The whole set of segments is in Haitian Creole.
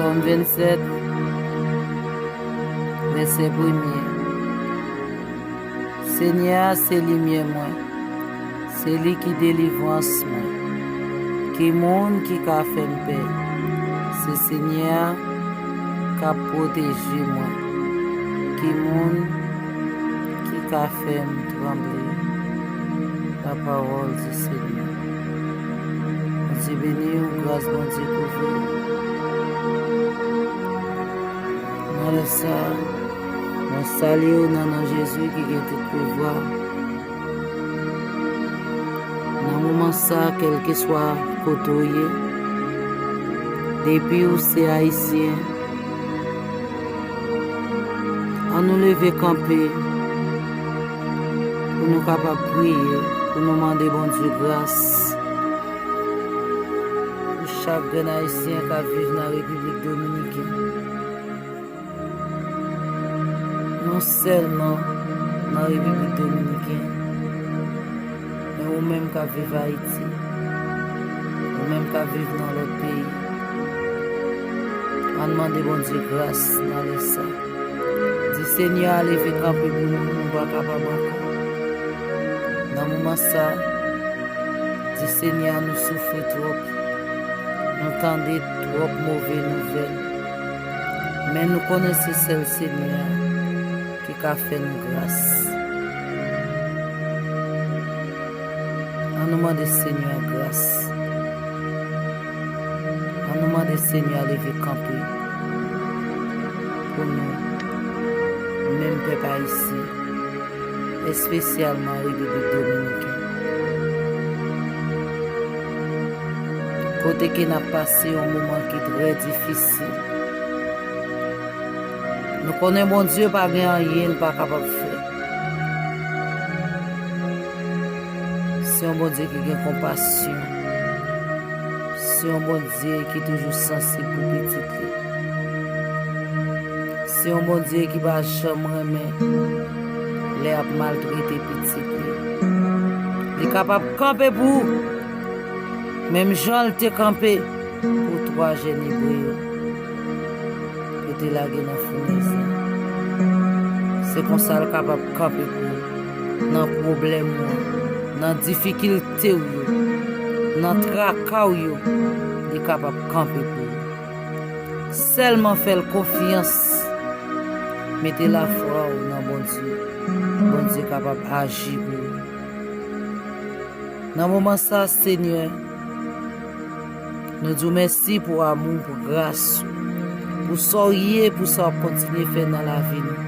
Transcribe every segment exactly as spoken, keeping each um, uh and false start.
Sòm vennsèt, vèsè premye. Senyè a se limyè mwen, se li ki delivrans mwen. Ki moun ki ka fè m pè? Se Senyè a k ap pwoteje mwen. Ki moun ki ka fè m tranble? La parole du Seigneur. Bondye beni w, gras Bondye kouvri w. Nan lè sa a, mwen salye w nan non Jezi ki gen tout pouvwa. Nan moman sa a, kèlkeswa kote w ye, depi w se Ayisyen, ann nou leve kanpe pou nou kapab priye, pou nou mande Bondye gras pou chak grenn Ayisyen k ap viv nan Repiblik Dominikèn. Non sèlman nan Repiblik Dominikèn, men ou menm k ap viv Ayiti, ou menm k ap viv nan lòt peyi, ann mande Bondye gras nan lè sa. Di Senyè a leve kanpe pou nou, nou pa kapab ankò. Nan moman sa, di Senyè a nou soufri twòp, nou tande twòp move nouvèl. Men nou konnen se sèl Senyè a ki ka fè nou gras. Ann nou mande Senyè a gras. Ann nou mande Senyè a leve kanpe pou nou, menm pèp ayisyen, espesyalman Repiblik Dominikèn, kote ke n ap pase yon moman ki trè difisil. Nou konnen Bondye pa gen anyen l pa kapab fè. Se yon Bondye ki gen konpasyon. Se yon Bondye ki toujou sansib pou pitit li. Se yon Bondye ki pa janm renmen lè y ap maltrete pitit li. Li kapab kanpe pou ou, menm jan l te kanpe pou twa jèn Ebre yo, yo te lage nan founèz la. Se konsa l kapab kanpe pou ou nan pwoblèm ou an, nan difikilte w yo, nan traka w yo, li kapab kanpe pou ou. Sèlman fè l konfyans. Mete lafwa w nan Bondye. Bondye kapab aji pou ou. Nan moman sa, Senyè, nou di w mèsi pou amou, pou gras ou, pou sa w ye, pou sa w ap kontinye fè nan lavi nou.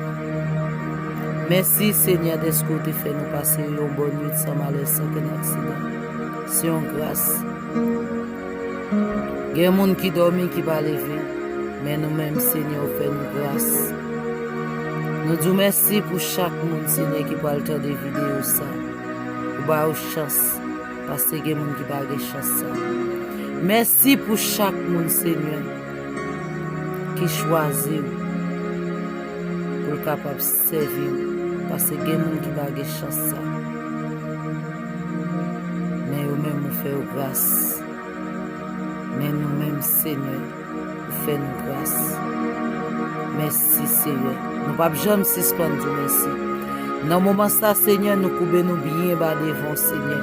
Mèsi, Senyè, dèske w te fè nou pase yon bòn nwit san malè, san kenn aksidan. Se yon gras. Gen moun ki dòmi, ki pa leve, men nou menm, Senyè, ou fè nou gras. Nou di w mèsi pou chak moun, Senyè, ki pral tande videyo sa. Ou ba yo chans, paske gen moun ki pa gen chans sa. Mèsi pou chak moun, Senyè, ki chwazi w pou l kapab sèvi w, paske gen moun ki pa gen chans sa. Men yo menm, ou fè yo gras. Men nou menm, Senyè, ou fè nou gras. Mèsi, Senyè. Nou p ap janm sispann di w mèsi. Nan moman sa, Senyè, nou koube nou byen ba devan w, Senyè.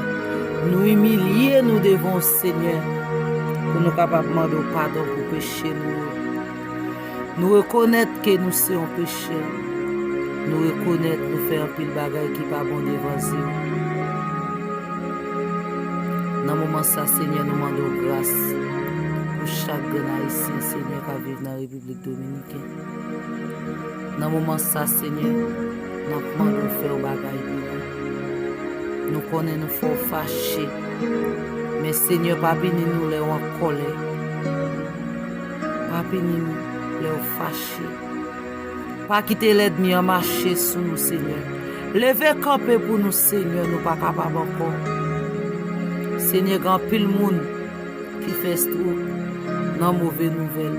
Nou imilye nou devan w, Senyè, pou nou kapab mande w padon pou peche nou yo. Nou rekonèt ke nou se yon pechè. Nou rekonèt nou fè anpil bagay ki pa bon devan zye w. Nan moman sa, Senyè, nou mande w gras pou chak grenn Ayisyen, Senyè, k ap viv nan Repiblik Dominikèn. Nan moman sa, Senyè, n ap mande w fè yon bagay pou nou. Nou konnen nou fè w fache. Men, Senyè, pa pini nou lè w an kòlè. Pa pini nou lè w fache. Pa kite lènmi an mache sou nou, Senyè. Leve kanpe pou nou, Senyè, nou pa kapab ankò. Senyè, gen anpil moun ki fè stwok nan move nouvèl.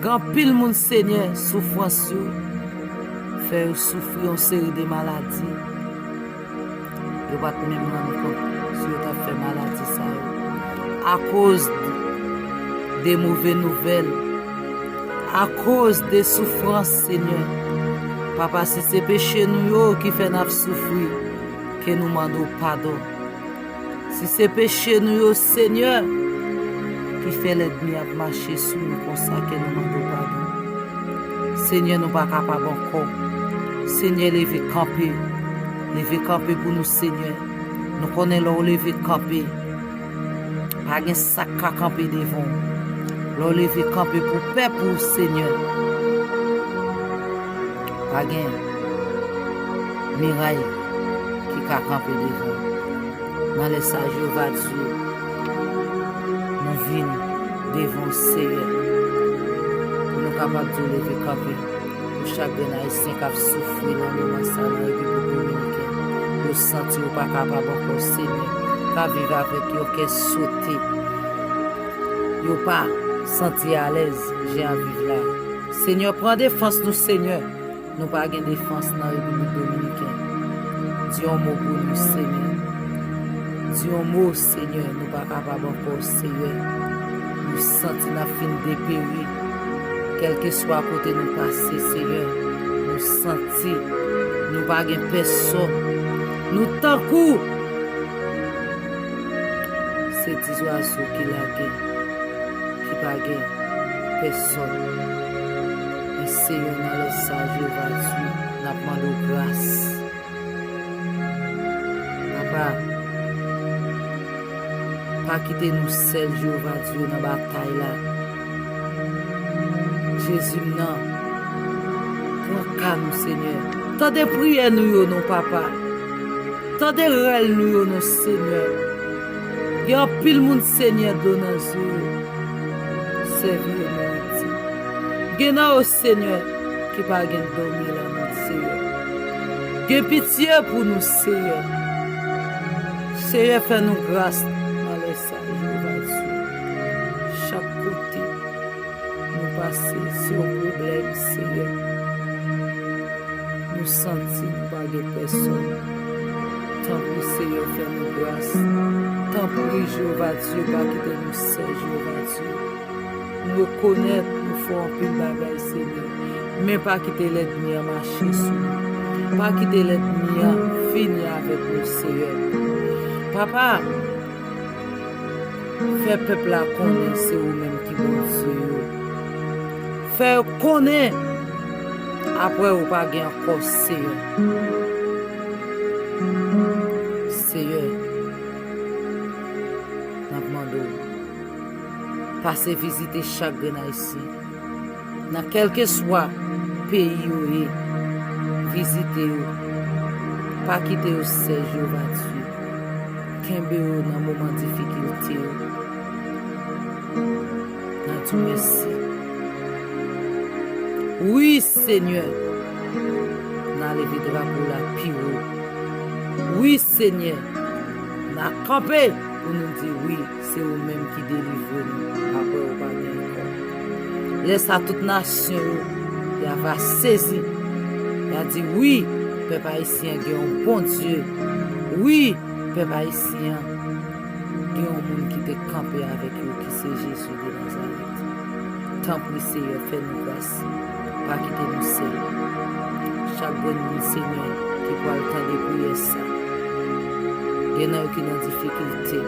Gen anpil moun, Senyè, soufrans yo fè yo soufri yon seri de maladi. Yo pa t menm rann kont si yo t ap fè maladi sa yo. Akoz de move nouvèl, Akoz de soufrans, Senyè. Papa, si se peche nou yo ki fè n ap soufri, ke nou mande w padon. Si se peche nou yo, Senyè, ki fè lènmi ap mache sou nou konsa, ke nou mande w padon. Senyè, nou pa kapab ankò. Senyè, leve kanpe. Leve kanpe pou nou, Senyè. Nou konnen lè w leve kanpe, pa gen sa k ka kanpe devan w. Lè w leve kanpe pou pèp ou, Senyè, pa gen miray ki ka kanpe devan w. Nan lè sa, Jewova Dye, nou vin devan w, Senyè, pou nou kapab di w leve kanpe. Pou chak grenn Ayisyen k ap soufri nan moman sa nan Repiblik Dominikèn, yo santi yo pa kapab ankò, Senyè, k ap viv avèk yon kè sote. Yo pa santi alèz jan y ap viv la. Senyè, pran defans nou, Senyè. Nou pa gen defans nan Repiblik Dominikèn. Di yon mo pou nou, Senyè. Di yon mo, Senyè. Nou pa kapab ankò, Senyè. Nou santi n ap fin deperi. Kèlkeswa kote nou pase, Senyè, nou santi nou pa gen pèsòn. Nou tankou se ti zwazo ki lage, ki pa gen pèsòn. Men Senyè, nan lè sa, Jewova Dye, n ap mande w gras. Papa, pa kite nou sèl, Jewova Dye, nan batay la. Jezi m nan, pran ka nou, Senyè. Tande priyè nou yo non, Papa. Tande rèl nou yo non, Senyè. Gen anpil moun, Senyè, dlo nan zye yo. Sèvi yo nan Ayiti. Gen nan yo, Senyè, ki pa gen dòmi lannwit, Senyè. Gen pitye pou nou, Senyè. Senyè, fè nou gras nan lè sa, Jewova Dye. Chak kote nou pase, se yon pwoblèm, Senyè. Nou santi nou pa gen pèsòn. Tanpri, Senyè, fè nou gras. Tanpri, Jewova Dye, pa kite nou sèl, Jewova Dye. Nou rekonèt nou fè anpil bagay, Senyè. Men pa kite lènmi an mache sou nou. Pa kite lènmi an fini avèk nou, Senyè. Papa, fè pèp la konnen se ou menm ki Bondye yo. Fè yo konnen, apre ou pa gen ankò, Senyè. Senyè, n ap mande w, pase vizite chak grenn Ayisyen. Nan kèlkeswa peyi yo ye, vizite yo. Pa kite yo sèl, Jewova Dye. Kenbe yo nan moman difikilte yo. N a di w mèsi. Wi, Senyè, n a leve drapo la pi wo. Wi, Senyè, n a kanpe pou nou di wi, se ou menm ki delivre nou. Apre ou pa gen ankò. Lè sa, tout nasyon yo, y a va sezi. Y a di, wi, pèp ayisyen an gen yon Bondye. Wi, pèp ayisyen an gen yon moun ki te kanpe avèk yo, ki se Jezi de Nazarèt. Tanpri, Senyè, fè nou gras. Pa kite nou sèl. Chak grenn moun, Senyè, ki pral tande priyè sa, gen nan yo ki nan difikilte.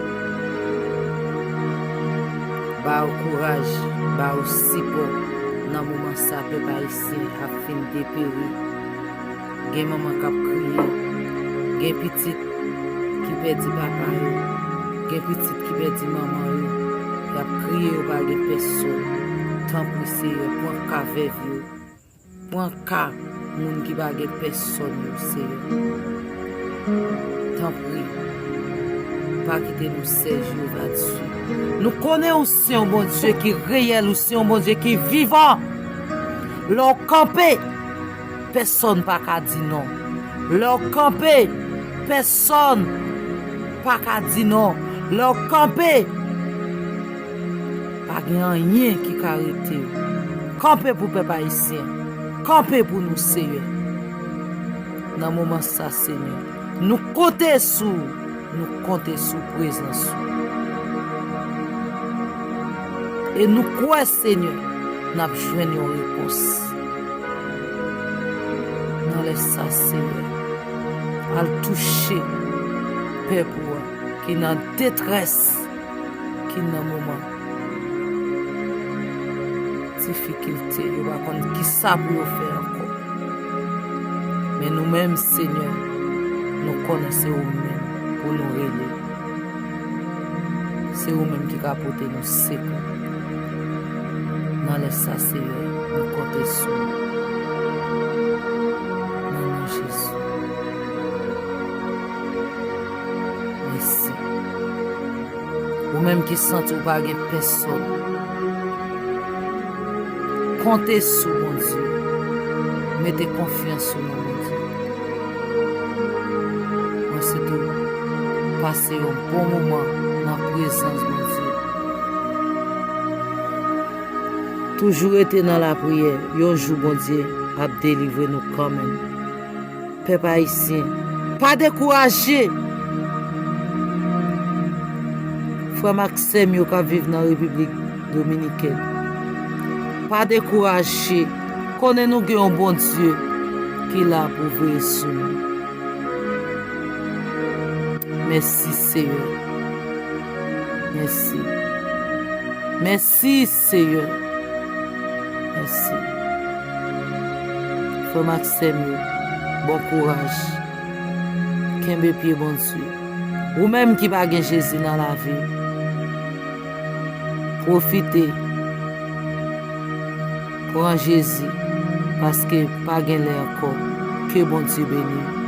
Ba yo kouraj, ba yo sipò nan moman sa pèp ayisyen ap fin deperi. Gen manman k ap kriye. Gen pitit ki pèdi papa yo. Gen pitit ki pèdi manman yo. Y ap kriye, yo pa gen pèsòn. Tanpri, Senyè, pran ka vèv yo. Pran ka moun ki pa gen pèsòn yo, Senyè. Tanpri, pa kite nou sèl, Jewova Dye. Nou konnen ou se yon Bondye ki reyèl, ou se yon Bondye ki vivan. Lè w kanpe, pèsòn pa ka di non. Lè w kanpe, pèsòn pa ka di non. Lè w kanpe, pa gen anyen ki ka rete w. Kanpe pou pèp ayisyen. Kanpe pou nou, Senyè. Nan moman sa, Senyè, nou konte sou ou. Nou konte sou prezans ou. E nou kwè, Senyè, n ap jwenn yon repons. Nan lè sa, Seyè, al touche pèp ou a ki nan detrès, ki nan moman difikilte, yo pa konn kisa pou yo fè ankò. Men nou menm, Senyè, nou konnen se ou menm pou nou rele. Se ou menm ki ka pote nou sekou. Nan lè sa, Seyè, nou konte sou ou. Nan non Jezi. Mèsi. Ou menm ki santi w pa gen pèsòn, konte sou Bondye. Mete konfyans ou nan Bondye. Mwen swete w pase yon bon moman nan prezans Bondye. Toujou rete nan lapriyè. Yon jou Bondye ap delivre nou kanmenm. Pèp ayisyen, pa dekouraje. Frè m ak sè m yo k ap viv nan Repiblik Dominikèn, pa dekouraje. Konnen nou gen yon Bondye ki la pou veye sou nou. Mèsi, Seyè. Mèsi. Mèsi, Seyè. Mèsi. Frè m ak sè m yo, bon kouraj. Kenbe pye Bondye. Ou menm ki pa gen Jezi nan lavi w, pwofite. Pran Jezi, paske pa gen lè ankò. Ke Bondye beni w.